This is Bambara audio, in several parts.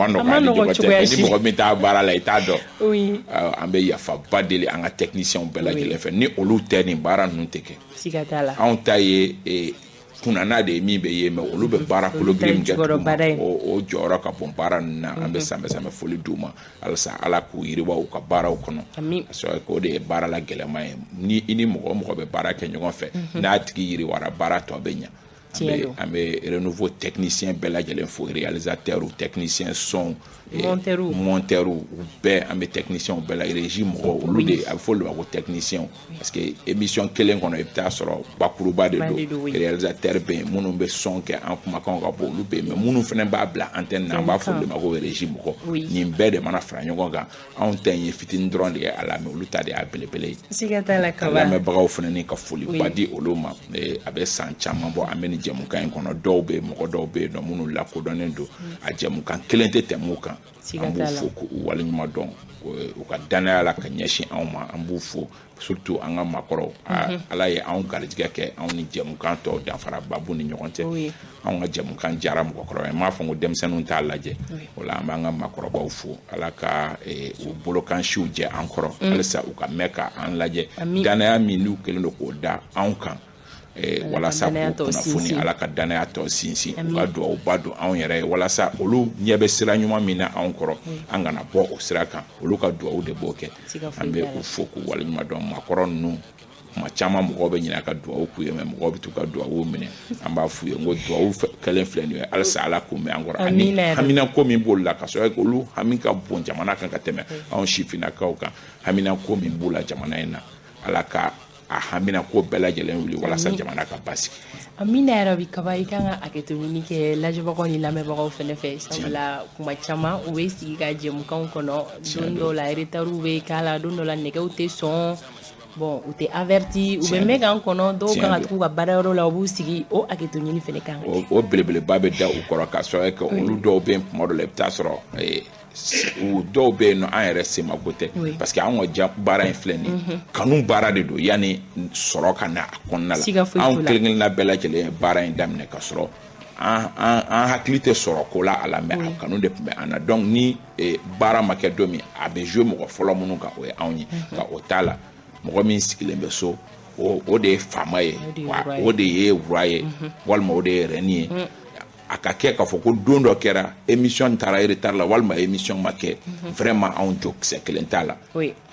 ma nɔgɔ ni ɲɔgɔn cɛ, ni mɔgɔ min t'a baara la i t'a dɔn. An bɛ yafaba deli an ka techniciens bɛɛ lajɛlen fɛ, ni olu tɛ nin baara ninnu tɛ kɛ. Siga t'a la. Anw ta ye kunnana de ye min bɛ ye, mais olu bɛ baara kologiri min kɛ o jɔyɔrɔ ka bon baara ninnu na. An bɛ sanbɛ foli d'u ma halisa, Ala k'u yiriwa u ka baaraw kɔnɔ. Parce que o de ye baara la gɛlɛman ye, ni i ni mɔgɔ o mɔgɔ bɛ baara kɛ ɲɔgɔn fɛ, n'a tigi yiriwara baara tɔ bɛ ɲɛ. An bɛ renouveau technicien bɛɛ lajɛlen fo, réalisateur, technicien son, monteur, u bɛɛ, an bɛ technicien bɛɛ la, régie mɔgɔw, olu de a bɛ fɔ olu ma ko technicien, parce que émission kelen kɔnɔ i bɛ taa sɔrɔ bakuruba de don. Réalisateur bɛ yen, minnu bɛ son kɛ an kumakanw ka bɔ olu bɛ yen, mais minnu fana b'a bila antenne na, an b'a fɔ olu de ma ko régie mɔgɔ. Nin bɛɛ de mana fara ɲɔgɔn kan, anw ta in ye fitinin dɔrɔn de ye a la, mais olu ta de y'a belebele ye. Siga t'a la Kaba. Lamɛnbagaw fana ni ka foliba di olu ma. A bɛ san caman bɔ an bɛ nin jɛmukan in kɔnɔ, dɔw bɛ yen, mɔgɔ dɔw bɛ yen nɔ minnu lakodɔnnen don, a jɛmukan kelen tɛ tɛmɛ u kan. An b'u fo k'u waleɲuman dɔn u ka danaya la ka ɲɛsin anw ma. An b'u fo surtout an ka maakɔrɔw. Ala ye anw garijɛgɛ kɛ, anw ni jɛmukan tɔw danfaraba b'u ni ɲɔgɔn cɛ. Anw ka jɛmukan diyara mɔgɔkɔrɔba ye, n m'a fɔ ko denmisɛnninw t'a lajɛ. O la an b'an ka maakɔrɔbaw fo, Ala ka u bolokansiw jɛ an kɔrɔ halisa u ka mɛn ka an lajɛ. Danaya min n'u kɛlen don k'o da anw kan, walasa k'u kunnafoni, Ala ka danaya tɔ sinsin, u ka duwawuba don anw yɛrɛ ye, walasa olu ɲɛ bɛ sira ɲuman min na anw kɔrɔ, an kana bɔ o sira kan, olu ka duwawu de b'o kɛ. An bɛ u fo k'u waleɲuman dɔn. Maakɔrɔ ninnu kuma caman mɔgɔw bɛ ɲinɛ ka duwawu k'u ye, mais mɔgɔw bɛ t'u ka duwawu minɛ. An b'a f'u ye n ko duwawu kɛlen filɛ nin ye, halisa Ala k'u mɛn an kɔrɔ, ani haminanko min b'olu la, ka sɔrɔ olu hami ka bon jamana kan ka tɛmɛ anw sifinnakaw kan. Haminanko min b'u la jamana in na, Ala ka a hamina ko bɛɛ lajɛlen wuli walasa jamana ka basigi. Amina yarabi. Kaba, i kan ka hakɛto ɲini kɛ lajɛbagaw ni lamɛnbagaw fɛnɛ fɛ, sabula kuma caman u bɛ sigi ka jɛmukanw kɔnɔ, don dɔw la retard bɛ k'a la, don dɔw la nɛgɛw tɛ sɔn, bon u tɛ averti, u bɛ mɛn k'an kɔnɔ, dɔw kan ka t'u ka baarayɔrɔ la, u b'u sigi, o hakɛto ɲini fɛnɛ kan ka kɛ. O belebeleba bɛ da u kɔrɔ, k'a sababu kɛ olu dɔw bɛ yen, kuma dɔw la i bɛ taa sɔrɔ u dɔw bɛ yen nɔ, an yɛrɛ semako tɛ, parce que anw ka baara in filɛ nin ye, kanu baara de don, yanni sɔrɔ ka na a kɔnɔna la. Anw kelen kelenna bɛɛ lajɛlen ye baara in daminɛ ka sɔrɔ an hakili tɛ sɔrɔ ko la a la, mais a kanu de tun bɛ an na. Donc ni baara ma kɛ don min, a bɛ jouer mɔgɔ fɔlɔ minnu kan, o ye anw ye. Nka o t'a la, mɔgɔ min sigilen bɛ so, o de ye faama ye, o de ye roi ye, walima o de ye reine ye. A ka kɛ k'a fɔ ko don dɔ kɛra émission taara retard la, walima émission ma kɛ, vraiment anw jo kisɛ kelen t'a la,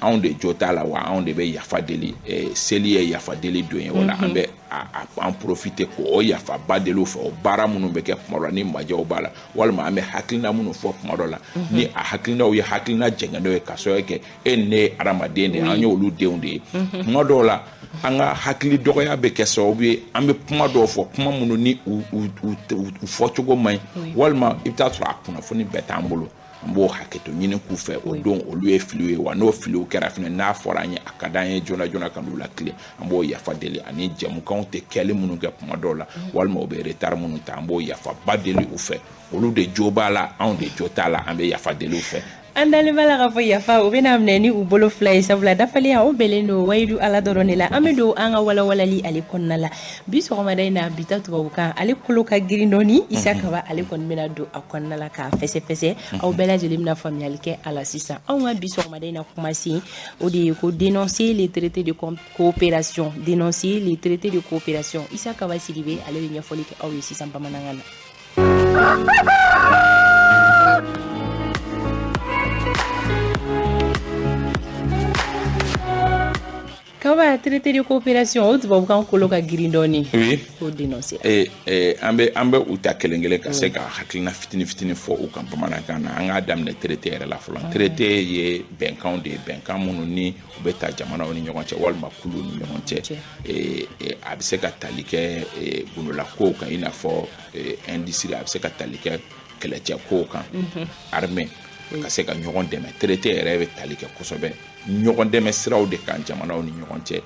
anw de jo t'a la, wa anw de bɛ yafa deli. Seli ye yafa deli don ye, o la an bɛ an profiter k'o yafaba deli u fɛ. O baara minnu bɛ kɛ kuma dɔ la, ni majɛw b'a la, walima an bɛ hakilina minnu fɔ kuma dɔ la, ni a hakilinaw ye hakilina jɛngɛnenw ye, ka sababu kɛ e ni ne ye hadamaden de ye, an y'olu denw de ye. Kuma dɔw la an ka hakili dɔgɔya bɛ kɛ sababu ye an bɛ kuma dɔw fɔ, kuma minnu ni u fɔcogo man ɲi, walima i bɛ taa sɔrɔ a kunnafoni bɛɛ t'an bolo. An b'o hakɛto ɲini k'u fɛ, o don olu ye filiw ye, wa n'o filiw kɛra fɛnɛ, n'a fɔra an ye, a ka d'an ye joona joona ka n'u latilen, an b'o yafa deli. Ani jɛmukanw tɛ kɛli minnu kɛ kuma dɔw la, walima u bɛ retard minnu ta, an b'o yafaba deli u fɛ. Olu de jo b'a la, anw de jo t'a la, an bɛ yafa deli u fɛ. An dalen b'a la k'a fɔ yafa u bɛna minɛ ni u bolo fila ye, sabula dafalenya o bɛnnen don wayidu Ala dɔrɔn de la. An bɛ don an ka walawalali ale kɔnɔna la bi sɔgɔmada in na. Bi ta tubabukan ale kolo ka girin dɔɔni. Isa Kaba ale kɔni bɛna don a kɔnɔna la k'a fɛsɛfɛsɛ, aw bɛɛ lajɛlen bɛna faamuyali kɛ a la sisan. Anw ka bi sɔgɔmada in na kumasen o de ye ko dénoncer les traités de coopération, dénoncer les traités de coopération. Isa Kaba Sidibe ale bɛ ɲɛfɔli kɛ aw ye sisan bamanankan na. Kaba, traité de coopération o tubabukan kolo ka girin dɔɔni. Oui. K'o dénoncer. An bɛ u ta kelen kelen ka se ka hakilina fitinin fitinin fɔ u kan bamanankan na. An k'a daminɛ traité yɛrɛ la fɔlɔ. Traité ye bɛnkanw de ye, bɛnkan minnu ni u bɛ ta jamanaw ni ɲɔgɔn cɛ, walima kuluw ni ɲɔgɔn cɛ. A bɛ se ka tali kɛ gundolakow kan, i n'a fɔ industrie, a bɛ se ka tali kɛ kɛlɛcɛkow kan, armée ka se ka ɲɔgɔn dɛmɛ. Traité yɛrɛ bɛ tali kɛ kosɛbɛ ɲɔgɔn dɛmɛ siraw de kan jamanaw ni ɲɔgɔn cɛ.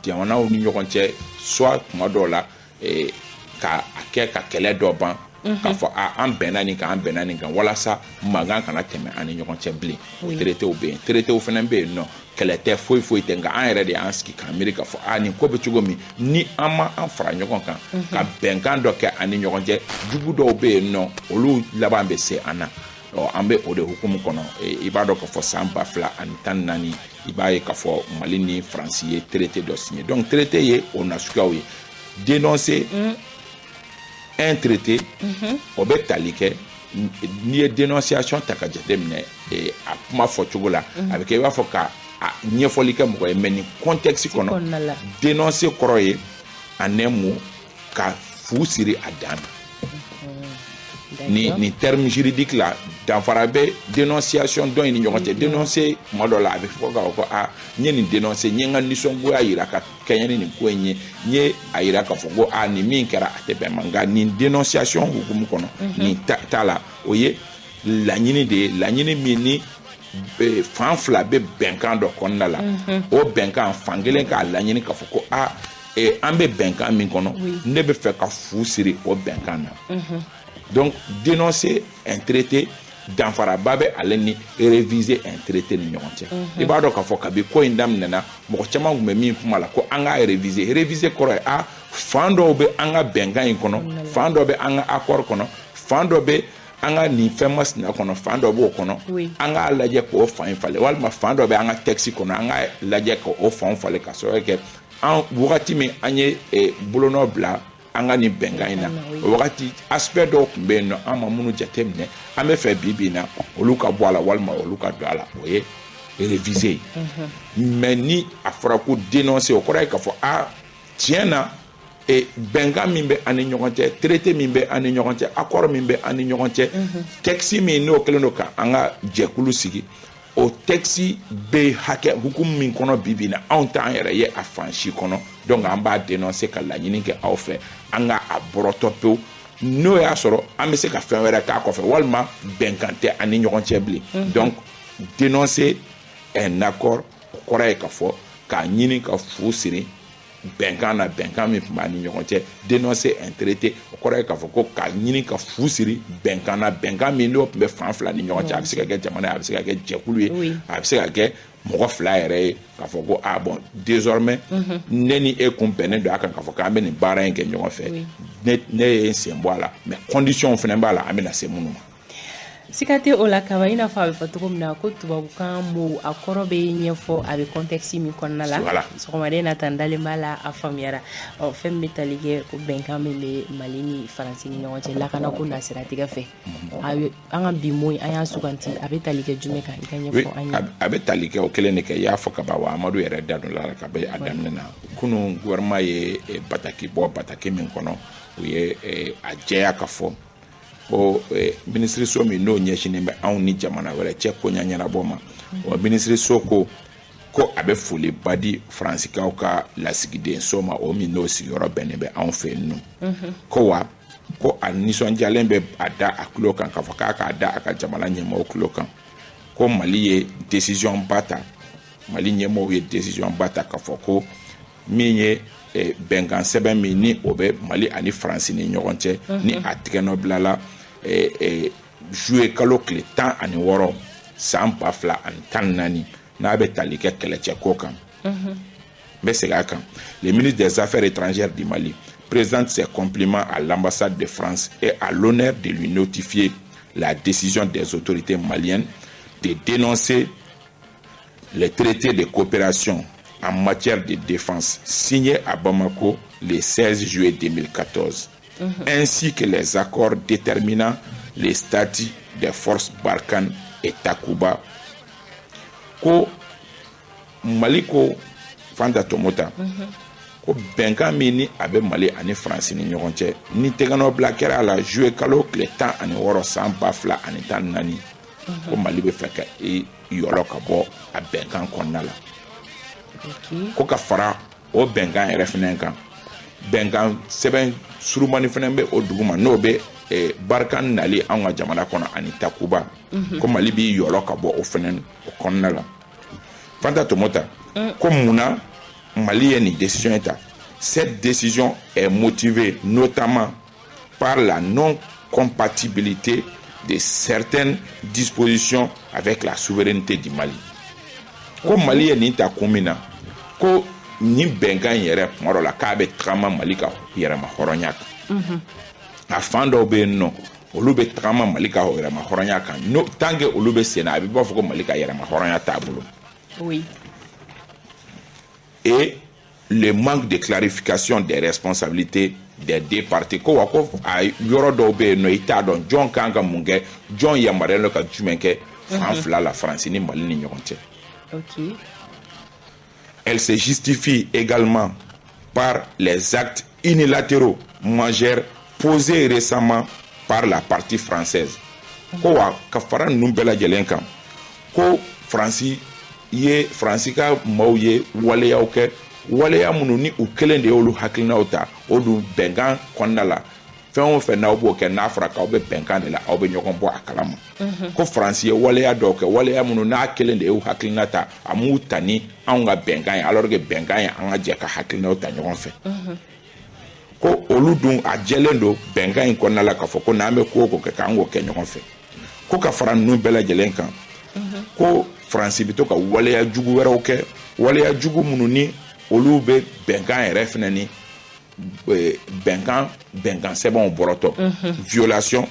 Jamanaw ni ɲɔgɔn cɛ, soit kuma dɔw la ka a kɛ ka kɛlɛ dɔ ban, k'a fɔ an bɛnna nin kan, an bɛnna nin kan, walasa mankan kana tɛmɛ an ni ɲɔgɔn cɛ bilen. O traitéw bɛ yen. Traitéw fana bɛ yen nɔ, kɛlɛ tɛ, foyi foyi tɛ, nka an yɛrɛ de y'an sigi k'an miiri k'a fɔ nin ko bɛ cogo min, ni an ma an fara ɲɔgɔn kan ka bɛnkan dɔ kɛ an ni ɲɔgɔn cɛ, jugu dɔw bɛ yen nɔ, olu laban bɛ se an na. Ɔ, an bɛ o de hukumu kɔnɔ. I b'a dɔn k'a fɔ san 2014, i b'a ye k'a fɔ Mali ni Faransi ye traité dɔ signé. Donc traité ye o nasuguyaw ye. Dénoncer un traité, o bɛ tali kɛ, n'i ye dénonciation ta ka jateminɛ a kuma fɔcogo la, a bɛ kɛ i b'a fɔ ka a ɲɛfɔli kɛ mɔgɔ ye, mais nin contexte kɔnɔ, kɔnɔna la, dénoncer kɔrɔ ye en un mot ka fu siri a dan na. Ni terme juridique la, danfara bɛ dénonciation dɔ in ni ɲɔgɔn cɛ. Dénoncer, kuma dɔ la a bɛ fɔ k'a fɔ ko a n ye nin dénoncer, n ye n ka nisɔngoya yira ka kɛɲɛ ni nin ko in ye, n ye a yira k'a fɔ ko a nin min kɛra, a tɛ bɛn ma. Nka nin dénonciation hukumu kɔnɔ, nin ta la, o ye laɲini de ye, laɲini min ni fan fila bɛ bɛnkan dɔ kɔnɔna la, o bɛnkan fan kelen k'a laɲini k'a fɔ ko a an bɛ bɛnkan min kɔnɔ, ne bɛ fɛ ka fu siri o bɛnkan na. Donc dénoncer un traité, danfaraba bɛ ale ni réviser un traité ni ɲɔgɔn cɛ. I b'a dɔn k'a fɔ kabi ko in daminɛna, mɔgɔ caman tun bɛ min kuma la ko an k'a réviser. Réviser kɔrɔ ye a fan dɔw bɛ an ka bɛnkan in kɔnɔ, fan dɔ bɛ an ka accord kɔnɔ, fan dɔ bɛ an ka nin fɛn masina kɔnɔ, fan dɔ b'o kɔnɔ, an k'a lajɛ k'o fan in falen, walima fan dɔ bɛ an ka texte kɔnɔ, an k'a lajɛ k'o fan falen, ka sababu kɛ an wagati min an ye bolonɔ bila an ka nin bɛnkan in na, o wagati aspect dɔw tun bɛ yen nɔ, an ma minnu jateminɛ, an bɛ fɛ bi bi in na olu ka bɔ a la walima olu ka don a la. O ye réviser ye. Mais ni a fɔra ko dénoncer, o kɔrɔ ye k'a fɔ a tiɲɛ na, bɛnkan min bɛ an ni ɲɔgɔn cɛ, traité min bɛ an ni ɲɔgɔn cɛ, accord min bɛ an ni ɲɔgɔn cɛ, texte min n'o kɛlen don ka an ka jɛkulu sigi, o texte bɛ hakɛ hukumu min kɔnɔ bi bi in na, anw t'an yɛrɛ ye a fan si kɔnɔ. Donc an b'a dénoncer ka laɲini kɛ aw fɛ, an ka a bɔrɔtɔ pewu, n'o y'a sɔrɔ an bɛ se ka fɛn wɛrɛ k'a kɔfɛ, walima bɛnkan tɛ an ni ɲɔgɔn cɛ bilen. Donc dénoncer un accord, o kɔrɔ ye k'a fɔ k'a ɲini ka fu siri bɛnkan na, bɛnkan min tun b'an ni ɲɔgɔn cɛ. Dénoncer un traité, o kɔrɔ ye k'a fɔ ko k'a ɲini ka fu siri bɛnkan na, bɛnkan min n'o tun bɛ fan fila ni ɲɔgɔn cɛ. A bɛ se ka kɛ jamana ye, a bɛ se ka kɛ jɛkulu ye, a bɛ se ka kɛ mɔgɔ fila yɛrɛ ye, k'a fɔ ko ah bon, désormais ne ni e kun bɛnnen don a kan k'a fɔ k'an bɛ nin baara in kɛ ɲɔgɔn fɛ, ne ye n sen bɔ a la, mais condition fana b'a la an bɛna se minnu ma. Siga tɛ o la kaba, i n'a fɔ a bɛ fɔ cogo min na ko tubabukan mo, a kɔrɔ bɛ ɲɛfɔ a bɛ contexte min kɔnɔna la. Sɔgɔmaden na tan, dalen b'a la a faamuyara. Ɔ, fɛn min bɛ tali kɛ o bɛnkan min bɛ Mali ni Faransi ni ɲɔgɔn cɛ lakanako nasiratigɛ fɛ, a bɛ an ka bi mot, an y'a suganti, a bɛ tali kɛ jumɛn kan? I ka ɲɛfɔ an ye. A bɛ tali kɛ o kelen de kɛ, i y'a fɔ ka ban wa. Amadu yɛrɛ da don la ka bɛ a daminɛ na. Kunun, gouvernement ye bataki bɔ, bataki min kɔnɔ u ye a jɛya ka fɔ ko minisiriso min n'o ɲɛsinnen bɛ anw ni jamana wɛrɛ cɛ koɲa ɲɛnabɔ ma, o minisiriso ko a bɛ foliba di Faransikaw ka lasigidenso ma, o min n'o sigiyɔrɔ bɛnnen bɛ anw fɛ yen nɔ, ko wa ko a nisɔndiyalen bɛ a da a tulo kan k'a fɔ k'a k'a da a ka jamana ɲɛmɔgɔw tulo kan ko Mali ye décision ba ta, Mali ɲɛmɔgɔw ye décision ba ta k'a fɔ ko min ye bɛnkan sɛbɛn min ni o bɛ Mali ani Faransi ni ɲɔgɔn cɛ, ni a tigɛnɔ bilala juillet kalo tile 16 san 2014, n'a bɛ tali kɛ kɛlɛcɛko kan. N bɛ segin a kan: le ministre des Affaires étrangères du Mali présente ses compliments à l'ambassade de France et a l'honneur de lui notifier la décision des autorités maliennes de dénoncer les traités de coopération en matière de défense signés à Bamako le 16 juillet 2014, ainsi que les accords déterminant les statuts des forces Barkhane et Takuba. Ko Mali ko, Fanta Tomota, ko bɛnkan min ni a bɛ Mali ani Faransi ni ɲɔgɔn cɛ, ni tɛgɛnɔ kɛra a la juillet kalo tile 16 san 2014, ko Mali bɛ fɛ ka i yɔrɔ ka bɔ a bɛnkan kɔnɔna la. Ko ka fara o bɛnkan yɛrɛ fɛnɛ kan, bɛnkan sɛbɛn surumani fɛnɛ bɛ o dugu ma, n'o bɛ Barkhane nali anw ka jamana kɔnɔ ani Takuba, ko Mali b'i yɔrɔ ka bɔ o fɛnɛ o kɔnɔna la. Fanta Tomota, ko munna Mali ye nin décision ta? Cette décision est motivée notamment par la non compatibilité de certaines dispositions avec la souveraineté du Mali. Ko Mali ye nin ta kun min na, ko nin bɛnkan in yɛrɛ, kuma dɔ la k'a bɛ tagama Mali ka yɛrɛma hɔrɔnya kan, a fan dɔw bɛ yen nɔ. Olu bɛ tagama Mali ka yɛrɛma hɔrɔnya kan. No, tant que olu bɛ sen na, a bɛ b'a fɔ ko Mali ka yɛrɛma hɔrɔnya t'a bolo. Et le manque de clarification des responsabilités des deux parties, ko wa ko a yɔrɔ dɔw bɛ yen nɔ, i t'a dɔn jɔn kan ka mun kɛ, jɔn yamaruyalen don ka jumɛn kɛ fan fila la, Faransi ni Mali ni ɲɔgɔn cɛ. Elle se justifie également par les actes unilatéraux majeurs posés récemment par la partie française. Ko wa ka fara ninnu bɛɛ lajɛlen kan, ko Faransi ye, Faransi ka maaw ye waleyaw kɛ, waleya minnu ni u kelen de y'olu hakilinaw ta. O dun bɛnkan kɔnɔna la, fɛn o fɛn n'aw b'o kɛ, n'a fɔra k'aw bɛ bɛnkan de la, aw bɛ ɲɔgɔn bɔ a kalama. Ko Faransi ye waleya dɔw kɛ, waleya minnu n'a kelen de y'u hakilina ta, a m'u ta ni anw ka bɛnkan ye, alors que bɛnkan ye an ka jɛ ka hakilinaw ta ɲɔgɔn fɛ. Ko olu dun, a jɛlen don bɛnkan in kɔnɔna la k'a fɔ ko n'an bɛ ko o ko kɛ, k'an k'o kɛ ɲɔgɔn fɛ. Ko ka fara ninnu bɛɛ lajɛlen kan, ko Faransi bɛ to ka waleya jugu wɛrɛw kɛ, waleya jugu minnu ni olu bɛ bɛnkan yɛrɛ fɛnɛ ni bɛnkan sɛbɛnw bɔrɔtɔ, violation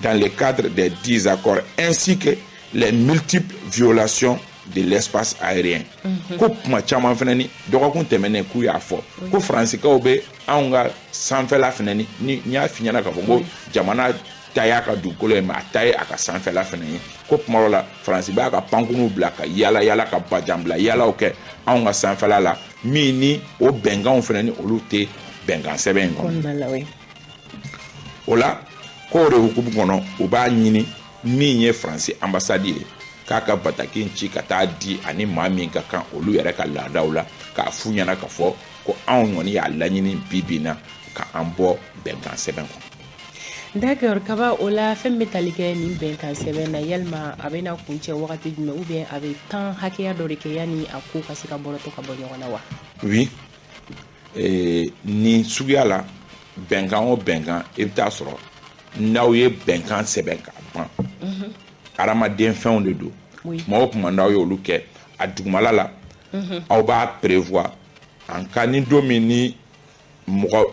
dans le cadre des 10 accords ainsi que les multiples violations de l'espace aérien. Ko kuma caman fɛnɛ ni dɔgɔkun tɛmɛnen, k'u y'a fɔ ko Faransikaw bɛ anw ka sanfɛla fɛnɛ ni n y'a f'i ɲɛna k'a fɔ ko jamana ta y'a ka dugukolo ye, mais a ta ye a ka sanfɛla fɛnɛ ye. Ko kuma dɔ la, Faransi b'a ka pankurunw bila ka yala yala, ka bajanbila yalaw kɛ anw ka sanfɛla la, min ni o bɛnkanw fɛnɛ ni olu tɛ bɛnkan sɛbɛn in kɔnɔ. O la, k'o de hukumu kɔnɔ, u b'a ɲini min ye Faransi ambassade ye, k'a ka bataki in ci ka taa di ani maa min ka kan olu yɛrɛ ka laadaw la, k'a f'u ɲɛna k'a fɔ ko anw kɔni y'a laɲini bi bi in na ka an bɔ bɛnkan sɛbɛn kɔnɔ. D'accord, Kaba. O la, fɛn bɛ tali kɛ nin bɛnkan sɛbɛn na, yalima a bɛna kuncɛ wagati jumɛn, ou bien a bɛ temps hakɛya dɔ de kɛ yanni a ko ka se ka bɔrɔtɔ ka bɔ ɲɔgɔn na wa? Oui, nin suguya la, bɛnkan o bɛnkan, i bɛ taa sɔrɔ n'aw ye bɛnkan sɛbɛn ka ban, hadamaden fɛnw de don. Tuma o tuma n'aw y'olu kɛ a dugumala la, aw b'a prévoir en cas ni don min ni mɔgɔ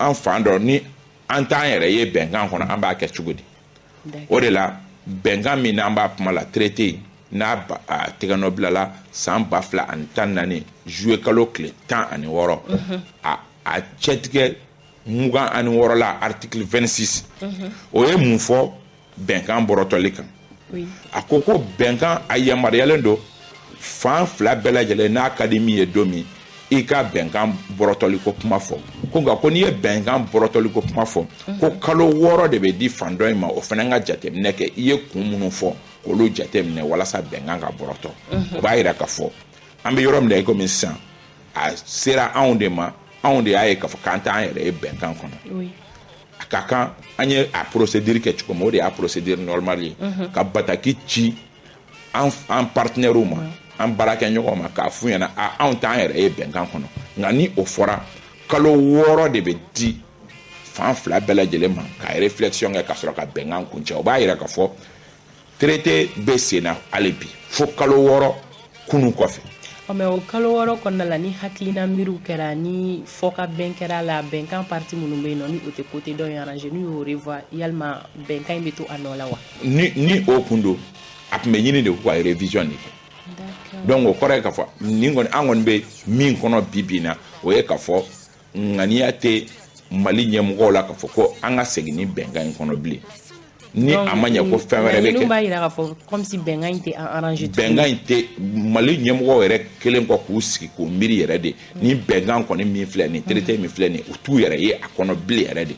an fan dɔ ni an t'an yɛrɛ ye bɛnkan kɔnɔ, an b'a kɛ cogo di? O de la, bɛnkan min n'an b'a kuma la, traité n'a a tɛgɛnɔ bilala san 2014 juillet kalo tile 16, a cɛtigɛ 26 la, article 26, o ye mun fɔ bɛnkan bɔrɔtɔli kan? A ko ko bɛnkan a yamaruyalen don fan fila bɛɛ lajɛlen, n'a ka di min ye don min, i ka bɛnkan bɔrɔtɔli ko kuma fɔ. Ko nka ko n'i ye bɛnkan bɔrɔtɔli ko kuma fɔ, ko kalo 6 de bɛ di fan dɔ in ma, o fana ka jateminɛ kɛ, i ye kun minnu fɔ, k'olu jateminɛ walasa bɛnkan ka bɔrɔtɔ. O b'a yira k'a fɔ an bɛ yɔrɔ min na i komi sisan, a sera anw de ma, anw de y'a ye k'a fɔ k'an t'an yɛrɛ ye bɛnkan kɔnɔ. A ka kan an ye a procédure kɛ cogo min, o de y'a procédure normale ye, ka bataki ci an partenaires ma, an baarakɛɲɔgɔnw ma, k'a f'u ɲɛna a anw t'an yɛrɛ ye bɛnkan kɔnɔ. Nka ni o fɔra, kalo 6 de bɛ di fan fila bɛɛ lajɛlen ma ka réflexion kɛ ka sɔrɔ ka bɛnkan kuncɛ. O b'a yira k'a fɔ traité bɛ sen na hali bi fo kalo 6 kunun kɔfɛ. Ɔ, mais o kalo 6 kɔnɔna la, ni hakilina miiriw kɛra, ni fɔkabɛn kɛra la, bɛnkan parti minnu bɛ yen nɔ, ni o tɛ côté dɔ in arranger, n'u y'o revoir, yalima bɛnkan in bɛ to a nɔ la wa? Ni o kun don, a tun bɛ ɲini de k'u ka révision de kɛ. Donc o kɔrɔ ye k'a fɔ nin kɔni, an kɔni bɛ min kɔnɔ bi bi in na, o ye k'a fɔ ŋaniya tɛ Mali ɲɛmɔgɔw la k'a fɔ ko an ka segin ni bɛnkan in kɔnɔ bilen, ni a ma ɲɛ ko fɛn wɛrɛ bɛ kɛ. Ninnu b'a yira k'a fɔ comme si bɛnkan in tɛ an arranger tuguni. Bɛnkan in tɛ Mali ɲɛmɔgɔw yɛrɛ kelen kɔ k'u sigi k'u miiri yɛrɛ de, ni bɛnkan kɔni min filɛ nin, traité min filɛ nin, u t'u yɛrɛ ye a kɔnɔ bilen yɛrɛ de,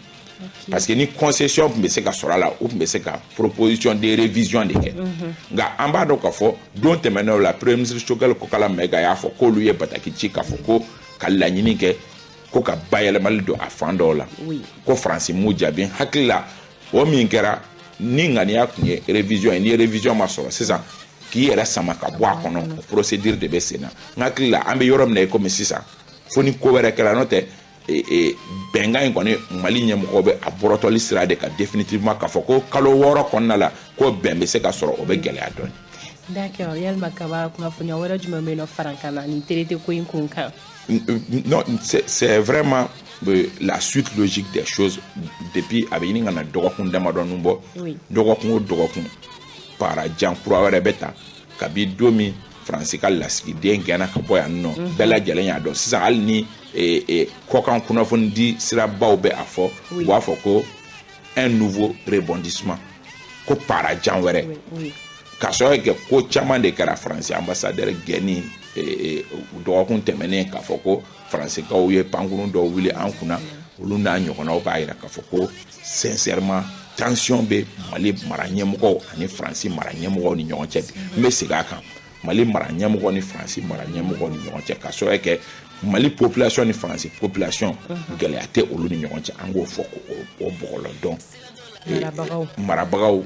parce que ni concession tun bɛ se ka sɔrɔ a la, u tun bɛ se ka proposition de révision de kɛ. Nka an b'a dɔn k'a fɔ don tɛmɛnenw la, Premier ministre Choguel Kokalla Maïga y'a fɔ k'olu ye bataki ci k'a fɔ ko ka laɲini kɛ ko ka bayɛlɛmali don a fan dɔw la, ko Faransi m'u jaabi. N hakili la, o min kɛra ni ŋaniya tun ye révision ye, ni révision ma sɔrɔ sisan, k'i yɛrɛ sama ka bɔ a kɔnɔ, o procédure de bɛ sen na. N hakili la, an bɛ yɔrɔ min na i komi sisan, fo ni ko wɛrɛ kɛra, n'o tɛ bɛnkan in kɔni, Mali ɲɛmɔgɔw bɛ a bɔrɔtɔli sira de kan définitivement. K'a fɔ ko kalo 6 kɔnɔna la ko bɛn bɛ se ka sɔrɔ, o bɛ gɛlɛya dɔɔni. D'accord. Yalima Kaba, kunnafoniya wɛrɛ jumɛn bɛ yen nɔ farankan na nin traité ko in kun kan? Non, c'est vraiment La suite logique des choses, depuis a bɛ ɲini ka na dɔgɔkun damadɔnin bɔ, dɔgɔkun o dɔgɔkun parajan kura wɛrɛ bɛ ta. Kabi don min Faransi ka lasigiden gɛnna ka bɔ yan nɔ, bɛɛ lajɛlen y'a dɔn sisan, hali ni kɔkan kunnafoni di sirabaw bɛ a fɔ, u b'a fɔ ko un nouveau rebondissement, ko parajan wɛrɛ, k'a sɔrɔ kɛ ko caman de kɛra. Faransi ambassadeur gɛnni dɔgɔkun tɛmɛnen, k'a fɔ ko Faransikaw ye pankurun dɔw wuli an kunna, olu n'a ɲɔgɔnnaw b'a yira k'a fɔ ko sincèrement, tension bɛ Mali mara ɲɛmɔgɔw ani Faransi mara ɲɛmɔgɔw ni ɲɔgɔn cɛ. Bi n bɛ segin a kan, Mali mara ɲɛmɔgɔ ni Faransi mara ɲɛmɔgɔw ni ɲɔgɔn cɛ, k'a sababu kɛ Mali population ni Faransi population, gɛlɛya tɛ olu ni ɲɔgɔn cɛ. An k'o fɔ k'o bɔgɔlɔ dɔn. Marabagaw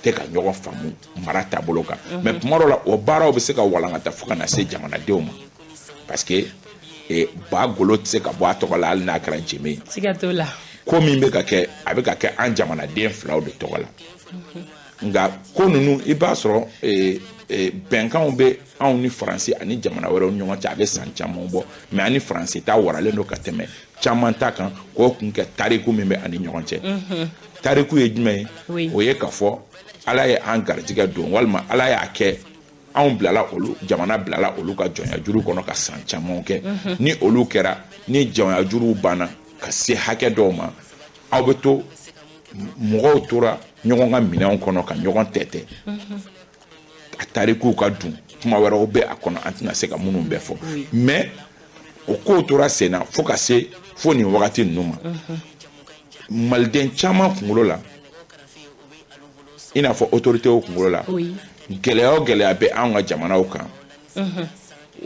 tɛ ka ɲɔgɔn faamu mara taabolo kan, mais tuma dɔw la, o baaraw bɛ se ka walankata fo ka na se jamanadenw ma, parce que ba golo tɛ se ka bɔ a tɔgɔ la, hali n'a kɛra jɛmɛ ye. Siga t'o la. Ko min bɛ ka kɛ, a bɛ ka kɛ an jamanaden filaw de tɔgɔ la. Nka ko ninnu, i b'a sɔrɔ bɛnkanw bɛ anw ni Faransi ani jamana wɛrɛw ni ɲɔgɔn cɛ, a bɛ san caman bɔ, mais an ni Faransi ta waralen don ka tɛmɛ caman ta kan, k'o kun kɛ tariku min bɛ ani ɲɔgɔn cɛ. Tariku ye jumɛn ye? O ye k'a fɔ Ala ye an garijɛgɛ don, walima Ala y'a kɛ anw bilala olu, jamana bilala olu ka jɔnya juru kɔnɔ ka san caman kɛ. Ni olu kɛra, ni jɔnya juruw banna ka se hakɛ dɔw ma, aw bɛ to, mɔgɔw tora ɲɔgɔn ka minɛnw kɔnɔ ka ɲɔgɔn tɛtɛ. A tarikuw ka dun, kuma wɛrɛw bɛ a kɔnɔ, an tɛna se ka minnu bɛɛ fɔ, mais o kow tora sen na fo ka se fo nin wagati ninnu ma. Maliden caman kunkolo la, i n'a fɔ autorités kunkolo la, gɛlɛya o gɛlɛya bɛ anw ka jamanaw kan,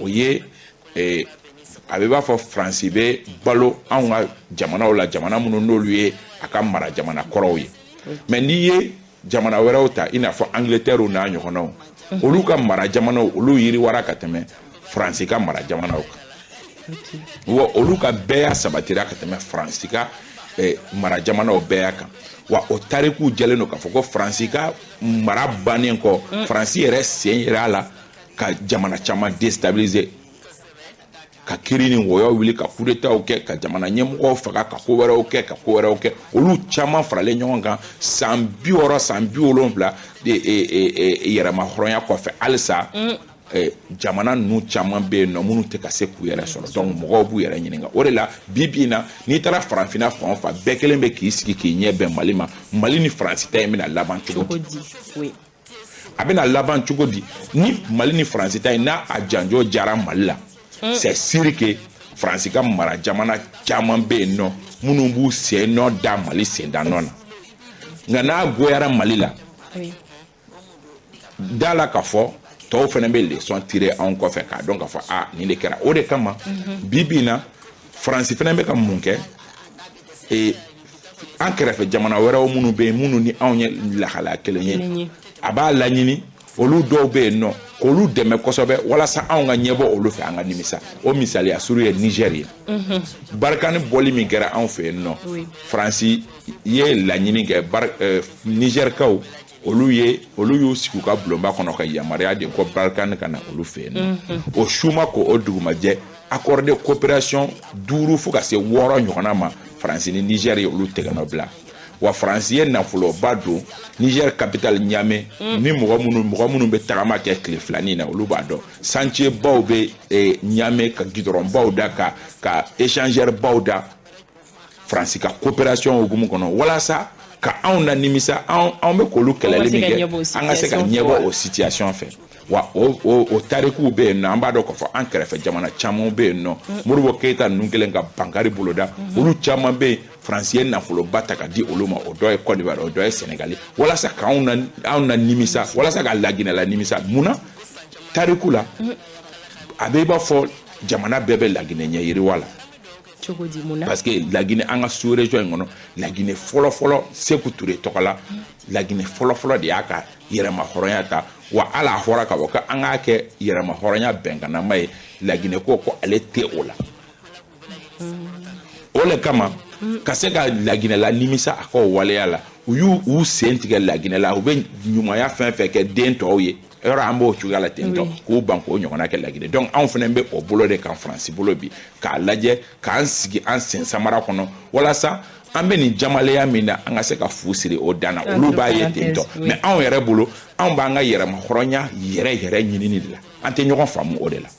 o ye a bɛ b'a fɔ Faransi bɛ balo anw ka jamanaw la, jamana minnu n'olu ye a ka mara jamana kɔrɔw ye. Mais n'i ye jamana wɛrɛw ta, i n'a fɔ Angleterre n'a ɲɔgɔnnaw, olu ka mara jamanaw, olu yiriwara ka tɛmɛ Faransi ka mara jamanaw kan, wa olu ka bɛɛya sabatira ka tɛmɛ Faransi ka mara jamanaw bɛɛya kan. Wa o tarikuw jɛlen don k'a fɔ ko Faransi ka mara bannen kɔ, Faransi yɛrɛ sen yɛrɛ a la ka jamana caman déstabiliser, ka kiri ni wɔyɔ wuli, ka coup d'état kɛ, ka jamana ɲɛmɔgɔw faga, ka ko wɛrɛw kɛ, ka ko wɛrɛw kɛ. Olu caman faralen ɲɔgɔn kan, san 60, san 70 yɛrɛma hɔrɔnya kɔfɛ, halisa jamana ninnu caman bɛ yen nɔ minnu tɛ ka se k'u yɛrɛ sɔrɔ. Donc mɔgɔw b'u yɛrɛ ɲininka. O de la, bi bi in na, n'i taara farafinna fan o fan, bɛɛ kelen bɛ k'i sigi k'i ɲɛ bɛn Mali ma. Mali ni Faransi ta in bɛna laban cogo di? A bɛna laban cogo di? Ni Mali ni Faransi ta in n'a a janjo jara Mali la, c'est sûr que Faransi ka mara jamana caman bɛ yen nɔ minnu b'u sen nɔ da Mali senda nɔ na. Nka n'a goyara Mali la, da la k'a fɔ tɔw fana bɛ leçon tirer anw kɔfɛ, k'a dɔn k'a fɔ a nin de kɛra. O de kama, bi bi in na, Faransi fana bɛ ka mun kɛ? An kɛrɛfɛ jamana wɛrɛw minnu bɛ yen, minnu ni anw ye lahalaya kelen ye, a b'a laɲini olu dɔw bɛ yen nɔ k'olu dɛmɛ kosɛbɛ, walasa anw ka ɲɛbɔ olu fɛ, an ka nimisa. O misaliya suru ye Niger ye. Barkhane bɔli min kɛra anw fɛ yen nɔ, Faransi ye laɲini kɛ Nizɛrikaw, olu ye olu y'u sigi u ka bulonba kɔnɔ ka yamaruya de ko Barkhane ka na olu fɛ yen nɔ. O su ma ko o dugumajɛ, accord de coopération duuru fo ka se wɔɔrɔ ɲɔgɔnna ma, Faransi ni Niger ye olu tɛgɛnɔ bila. Wa Faransi ye nafoloba don Niger capitale Niamey. Ni mɔgɔ minnu bɛ tagama kɛ tile filanin na, olu b'a dɔn, chantier baw bɛ Niamey, ka goudron baw da, ka échangeur baw da, Faransi ka coopération hukumu kɔnɔ, walasa ka anw na nimisa. Anw bɛ k'olu kɛlɛli min kɛ, an ka se ka ɲɛbɔ o situation fɛ. Wa o tarikuw bɛ yen nɔ, an b'a dɔn k'a fɔ an kɛrɛfɛ jamana caman bɛ yen nɔ, Modibo Keyita ninnu kɛlen ka bankari boloda, olu caman bɛ yen, Faransi ye nafoloba ta ka di olu ma. O dɔ ye Côte d'Ivoire, o dɔ ye Sénégal, walasa k'anw na anw na nimisa, walasa ka Laginɛ la nimisa. Munna? Tariku la, a bɛ i b'a fɔ jamana bɛɛ bɛ Laginɛ ɲɛ yiriwa la. Cogo di? Mun na? Parce que Laginɛ, an ka sous région in kɔnɔ, Laginɛ fɔlɔ fɔlɔ, Seku Ture tɔgɔ la, Laginɛ fɔlɔ fɔlɔ de y'a ka yɛrɛma hɔrɔnya ta. Wa hali a fɔra k'a fɔ ko an k'a kɛ yɛrɛma hɔrɔnya bɛnkanama ye, Laginɛ ko ko ale tɛ o la. O le kama, ka se ka Laginɛ la nimisa a ka o waleya la, U y'u sen tigɛ Laginɛ la, u bɛ ɲumanya fɛn fɛn kɛ den tɔw ye, yɔrɔ an b'o cogoya la ten tɔ, k'u ban k'o ɲɔgɔnna kɛ Laginɛ. Donc anw fana bɛ o bolo de kan, Faransi bolo bi, k'a lajɛ k'an sigi an sen samara kɔnɔ walasa an bɛ nin jamalenya min na, an ka se ka fu siri o dan na. Olu b'a ye ten tɔ, mais anw yɛrɛ bolo, anw b'an ka yɛrɛmahɔrɔnya yɛrɛ yɛrɛ ɲinini de la. An tɛ ɲɔgɔn faamu o de la.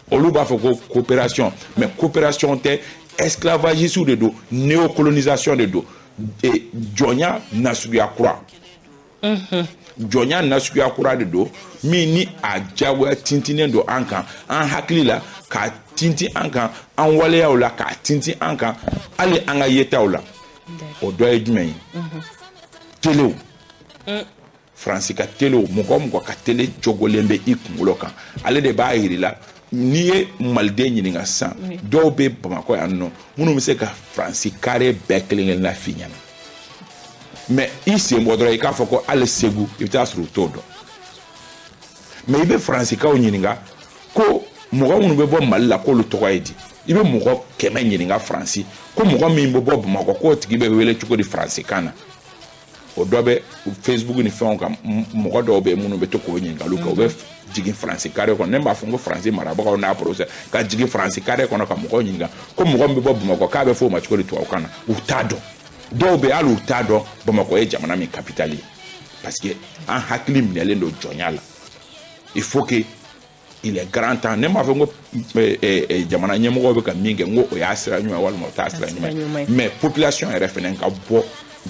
Olu b'a fɔ ko coopération, mais coopération tɛ, esclavagisme de don, néocolonisation de don, jɔnya nasuguya kura. Jɔnya nasuguya kura de don min ni a diyagoya tintinnen don an kan, an hakili la, k'a tintin an kan an waleyaw la, k'a tintin an kan hali an ka yetaw la. O dɔ ye jumɛn ye? Telew, Faransi ka telew, mɔgɔ o mɔgɔ ka tele jogolen bɛ i kunkolo kan, ale de b'a yir'i la. N'i ye maliden ɲininka sisan, dɔw bɛ Bamakɔ yan nɔ minnu bɛ se ka Faransi kare bɛɛ kelen kelenna f'i ɲɛna, mais i sen bɔ dɔrɔn i k'a fɔ ko hali Segu, i bɛ taa sɔrɔ u t'o dɔn. Mais i bɛ Faransikaw ɲininka ko mɔgɔ minnu bɛ bɔ Mali la, k'olu tɔgɔ ye di? I bɛ mɔgɔ 100 ɲininka Faransi ko mɔgɔ min bɛ bɔ Bamakɔ, k'o tigi bɛ wele cogo di Faransikan na? O dɔ bɛ Facebook ni fɛnw kan, mɔgɔ dɔw bɛ yen minnu bɛ to k'o ɲininkaliw kɛ. U bɛ jigin Faransi kare kɔnɔ, ne b'a fɔ ko Faransi marabagaw n'a professeur ka jigin Faransi kare kɔnɔ ka mɔgɔw ɲininka ko mɔgɔ min bɛ bɔ Bamakɔ, k'a bɛ fɔ o ma cogo di tubabukan na? U t'a dɔn. Dɔw bɛ yen, hali u t'a dɔn Bamakɔ ye jamana min capitale ye, parce que an hakili minɛlen don jɔnya la. Il faut que, il est grand temps, ne m'a fɔ n ko jamana ɲɛmɔgɔw bɛ ka min kɛ, n ko o y'a sira ɲuman ye walima o t'a sira ɲuman ye, mais population yɛrɛ fɛnɛ ka bɔ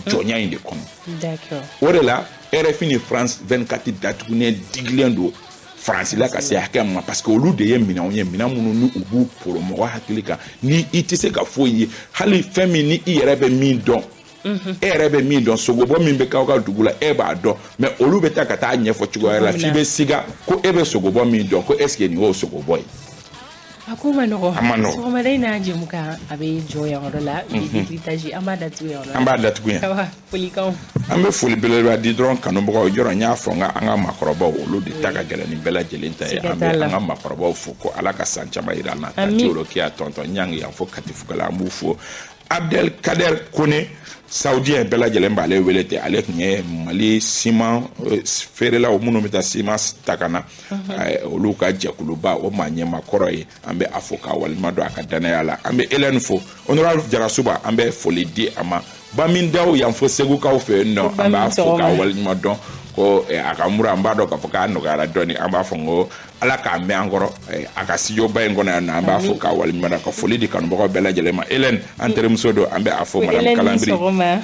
jɔnya in de kɔnɔ. O de la RFI ni France 24 datugunen digilen don Faransi la ka se hakɛ min ma, parce que olu de ye minɛnw ye, minɛn minnu ni u b'u poro mɔgɔ hakili kan, ni i tɛ se ka foyi ye, hali fɛn min ni i yɛrɛ bɛ min dɔn. E yɛrɛ bɛ min dɔn, sogobɔ min bɛ k'aw ka dugu la, e b'a dɔn, mais olu bɛ taa ka taa ɲɛfɔ cogoya wɛrɛ la f'i bɛ siga ko e bɛ sogobɔ min dɔn, ko est ce que nin y'o sogobɔ ye? A ko ma nɔgɔ. A ma nɔgɔ. Sɔgɔmada in n'a jɛmukan, a bɛ jɔ yan yɔrɔ la bi. Décryptage, an b'a datugu yan yɔrɔ la. An b'a datugu yan. Awa, folikanw. An bɛ foli belebeleba di dɔrɔn kanubagaw yɔrɔ. N y'a fɔ n ka an ka maakɔrɔbaw, olu de ta ka gɛlɛn ni bɛɛ lajɛlen ta ye. An bɛ an ka maakɔrɔbaw fo ko Ala ka san caman yira an na. Tati Orokiya, tɔntɔn Ɲangi yan fo Katifugala, an b'u fo. Abdel Kader Kone, saoudien, bɛɛ lajɛlen b'ale wele ten. Ale tun ye Mali siman feerelaw minnu bɛ taa siman ta ka na, olu ka jɛkuluba o maa ɲɛmakɔrɔ ye. An bɛ a fo k'a walima dɔn a ka danaya la. An bɛ Hélène fo, honorable Jarasuba, an bɛ foli di a ma. Bamindaw yan fo Segukaw fɛ yen nɔ, an b'a fo k'a walima dɔn ko a ka mura, an b'a dɔn k'a fɔ k'a nɔgɔyara dɔɔni. An b'a fɔ n ko Ala k'a mɛn an kɔrɔ a ka studio-ba in kɔnɔ yan nɔ. An b'a fo k'a waleɲuman dɔn, ka foli di kanubagaw bɛɛ lajɛlen ma. Hélène, an terimuso don, an bɛ a fo. Madame Kalambiri,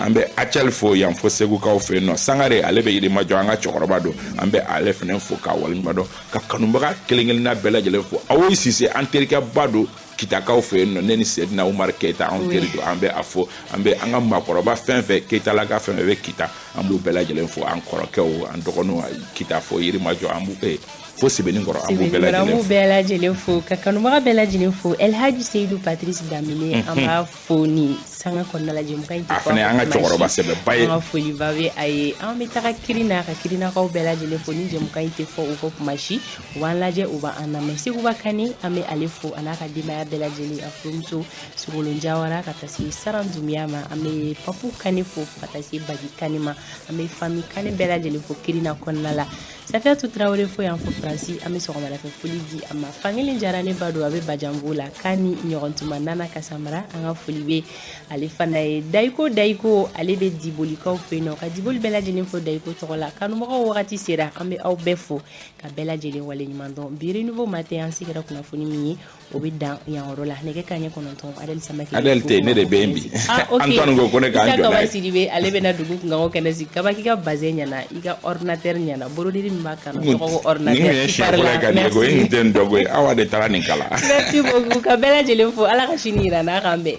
an bɛ Acel fo yan fo Segukaw fɛ yen nɔ. Sangare, ale bɛ Yirimajɔ, an ka cɛkɔrɔba don, an bɛ ale fana fo k'a waleɲuman dɔn, ka kanubaga kelen kelenna bɛɛ lajɛlen fo. Awoyi Sise, an terikɛba don Kitakaw fɛ yen nɔ, ne ni Sedina Umar Keyita, anw teri don, an bɛ a fo. An bɛ an ka maakɔrɔba fɛn fɛn, Keyitalaka fɛn fɛn bɛ Kita, an b'u bɛɛ lajɛlen fo, an kɔrɔkɛw, an dɔgɔninw, Kita fo Yirimajɔ, an b'u fo Sebenikɔrɔ, an b'u bɛɛ lajɛlen fo. An b'u bɛɛ lajɛlen fo, ka kanubaga bɛɛ lajɛlen fo. Elhaji Seyidu Patrice Danbele, an b'a fo ni sanga kɔnɔna la, jɛmukan in tɛ A fana y'an ka cɛkɔrɔba sɛbɛba ye. An ka foliba bɛ a ye. An bɛ taga Kirina, ka Kirinakaw bɛɛ lajɛlen fo. Ni jɛmukan in tɛ fɔ u kɔ kuma si, u b'an lajɛ, u b'an lamɛn. Seguba Kane, an bɛ ale fo, a n'a ka denbaya bɛɛ lajɛlen, a furumuso Sogolon Jawara, ka taa se Saran Dunbiya ma. An bɛ Papu Kane fo, ka taa se Bagi Kane ma. An bɛ famille Kane bɛɛ lajɛlen fo Kirina kɔnɔna la. Safiyatu Tarawele fo yan fo Faransi, an bɛ sɔgɔmadafɛ foli di a ma. Fankelen Jara, ne ba don, a bɛ Bajanbo la k'a ni ɲɔgɔn tuma. Nana Kasamara, an ka foli bɛ ale fana ye. Dayiko Dayiko, ale bɛ Dibolikaw fɛ yen nɔ, ka Diboli bɛɛ lajɛlen fo Dayiko tɔgɔ la. Kanubagaw, wagati sera, an bɛ aw bɛɛ fo ka bɛɛ lajɛlen waleɲuman dɔn. Bi Renouveau Matin, an sigira kunnafoni min ye, o bɛ dan yan yɔrɔ la. Nɛgɛ kanɲɛ 9, Adel Samake. Adel tɛ, ne de bɛ yen bi. Antoine ko ko ne k'an jɔ n'a ye. Kaba Sidibe, ale bɛna dugu kunkanko kɛnɛ sigi. Kaba, k'i ka bazin ɲɛna, i ka ordinateur ɲɛna, broderie min b'a kan, tɔgɔ ko ordinateur. Nin kun ye siɲɛ fɔlɔ ye ka nin ye koyi, n tɛ nin dɔn koyi, Awa de taara nin kala. Merci beaucoup, ka bɛɛ lajɛlen fo. Ala ka sini yira n'a k'an bɛn.